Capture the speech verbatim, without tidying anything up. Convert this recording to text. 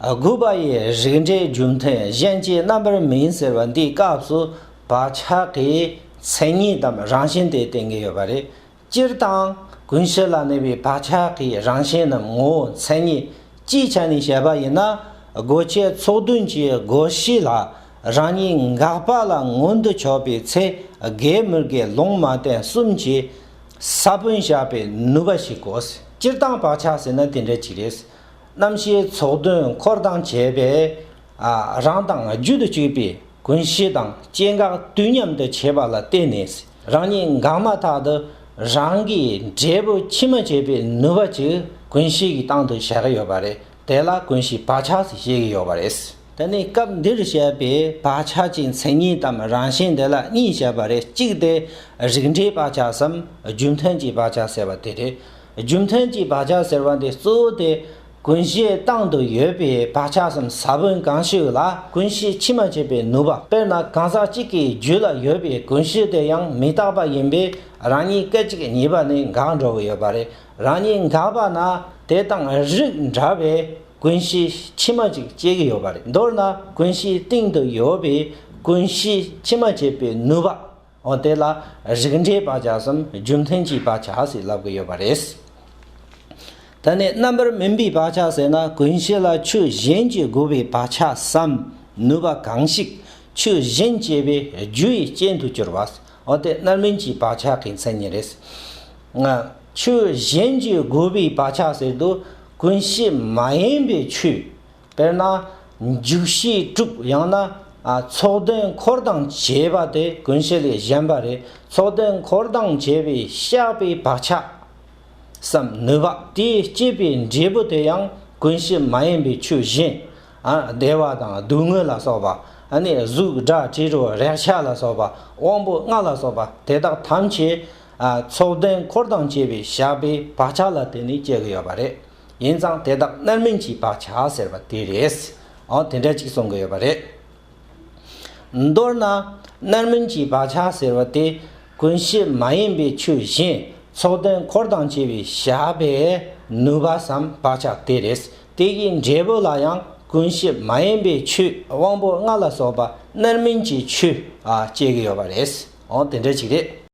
དགུ་པ་ཡི་རིགས་འགྲེའི་རྒྱུ་མཐུན་གཞན་གྱིས་རྣམ་པར་སྨིན་ཟེར་བ་འདིའི་སྐབས་སུ་བག་ཆགས་ཀྱི་མཚན་ཉིད་དམ་རང་བཞིན་དེ་བསྟན་གྱི་ཡོད་པ་རེད། སྤྱིར་བཏང་ཀུན་གཞི་ལ་གནས་པའི་བག་ཆགས་ཀྱི་རང་བཞིན་ནམ་ངོ་བོ་མཚན་ཉིད་སྤྱིའི་ཆ་ནས་བཤད་པ་ཡིན་ན། སྒོ་ཁྱི་ཚོགས་བདུན་གྱི་སྒོ་བཞི་ལ་རང་ཉིད་འགག་པ་ལ་མངོན་དུ་ཕྱོགས་པའི་ཚེ། དགེ་མི་དགེ་ལུང་མ་བསྟན་གསུམ་གྱི་ས་བོན་བཞག་པའི་ནུས་པ་ཞིག་དགོས། སྤྱིར་བཏང་བག་ཆགས་ཟེར་ན་དེ་འདྲ་ཅིག་རེད། རྣམ་ཤེས་ཚོགས་བདུན་འཁོར་དང་བཅས་པའི་ཨ་རང་དང་རྒྱུད་དུ་གཅིག་པའི་ཀུན་གཞི་དང་སྐྱེ་འགག་དུས་མཉམ་དུ་བྱེད་པ་ལ་བརྟེན་ནས། རང་ཉིད་འགག་མ་ཐག་ཏུ་རང་གི་འབྲས་བུ་ཕྱི་མ་བྱེད་པའི་ནུས་པ་ཅིག་ཀུན་གཞི་གི་སྟེང་དུ་བཞག་གི་ཡོད་པ་རེད། དེ་ལ་ཀུན་གཞི་བག་ཆགས་ཟེར་བཤད་ཀྱི་ཡོད་པ་རེད། དེ་ནས་སྐབས་འདིར་བཤད་པའི་བག་ཆགས་ཀྱི་མཚན་ཉིད་དམ་རང་བཞིན་དེ་ལ་གཉིས་བཤད་པ་རེད། གཅིག་དེ་རིགས་འགྲེའི་བག་ཆགས་སམ་རྒྱུ་མཐུན་གྱི་བག་ཆགས་ཟེར་བ་དེ་རེད། རྒྱུ་མཐུན་གྱི་བག་ཆགས་ཟེར་བ་འདི་གཙོ་བོ་དེ་ཀུན་གཞིའི་སྟེང་དུ་ཡོད་པའི་བག་ཆགས་སམ་ས་བོན་གང་ཞིག་ལ་ཀུན་གཞི་ཕྱི་མ་བྱེད་པའི་ནུས་པ། དཔེར་ན་གང་ཟག་གཅིག་གི་རྒྱུད་ལ་ཡོད་པའི་ཀུན་གཞི་དེ་ཡང་མི་རྟག་པ་ཡིན་པས་རང་ཉིད་སྐད་ཅིག་གཉིས་པ་ནས་འགག་འགྲོ་གི་ཡོད་པ་རེད། རང་ཉིད་འགག་པ་ན་དེ་དང་རིགས་འདྲ་བའི་ཀུན་གཞི་ཕྱི་མ་ཅིག་སྐྱེ་གི་ཡོད་པ་རེད། མདོར་ན་ཀུན་གཞིའི་སྟེང་དུ་ཡོད་པའི་ཀུན་གཞི་ཕྱི་མ་བྱེད་པའི་ནུས་པ། འོ་དེ་ལ་རིགས་འགྲེའི་བག་ཆགས་སམ་རྒྱུ་མཐུན་གྱི་བག་ཆགས་ཟེར་ལབ་ཀྱི་ཡོད་པ་རེད། ད་ནི་རྣམ་པར་སྨིན་པའི་བག་ཆགས་ཟེར་ན་ཀུན་གཞི་ལ་ཆོས་གཞན་གྱིས་བསྒོས་པའི་བག་ཆགས་སམ་ནུས་པ་གང་ཞིག་ཆོས་གཞན་སྐྱེ་བའི་རྒྱུ་ཡི་རྐྱེན་དུ་གྱུར་པ། འོ་དེ་རྣམ་སྨིན་གྱི་བག་ཆགས་ཀྱི་མཚན་ཉིད་རེད། ཆོས་གཞན་གྱིས་བསྒོས་པའི་བག་ཆགས་ཟེར་དུས་ཀུན་གཞི་མ་ཡིན་པའི་ཆོས། དཔེར་ན་འཇུག་ཤེས་དྲུག་ཡང་ན་ཨ་ཚོགས་བདུན་འཁོར་དང་བཅས་པ་དེ་ཀུན་གཞི་ལས་གཞན་པ་རེད། ཚོགས་བདུན་འཁོར་དང་བཅས་པའི་བཤགས་པའི་བག་ཆགས་སམ་ནུས་པ། དེས་སྐྱེད་པའི་འབྲས་བུ་དེ་ཡང་ཀུན་གཞི་མ་ཡིན་པའི་ཆོས་གཞན། ཨ་བདེ་བ་དང་སྡུག་བསྔལ་ལ་སོགས་པ། ཨ་ནི་གཟུགས་སྒྲ་དྲི་རོ་རེག་བྱ་ལ་སོགས་པ། དབང་པོ་ལྔ་ལ་སོགས་པ་དེ་དག་ཐམས་ཅད་ཨ་ཚོགས་བདུན་འཁོར་དང་བཅས་པའི་བཤགས་པའི་བག་ཆགས་ལ་བརྟེན་ནས་སྐྱེ་གི་ཡོད་པ་རེད། ཡིན་ཙང་དེ་དག་རྣམ་སྨིན་གྱི་བག་ཆགས་ཟེར་བ་དེ་རེད། འོ་དེ་འདྲ་ཅིག་གསུང་གི་ཡོད་པ་རེད། མདོར་ན་རྣམ་སྨིན་གྱི་བག་ཆགས་ཟེར་བ་དེ་ཀུན་གཞི་མ་ཡིན་པའི་ཆོས་གཞན་ཚོགས་བདུན་འཁོར་དང་བཅས་པའི་བཤགས་པའི་ནུས་པ་སམ་བག་ཆགས་དེ་རེད། དེ་གི་འབྲས་བུ་ལ་ཡང་ཀུན་གཞི་མ་ཡིན་པའི་ཆོས་དབང་པོ་ལྔ་ལ་སོགས་པ་རྣམ་སྨིན་གྱི་ཆོས་ཨ་སྐྱེ་གི་ཡོད་པ་རེད། འོ་དེ་འདྲ་ཅིག་རེད།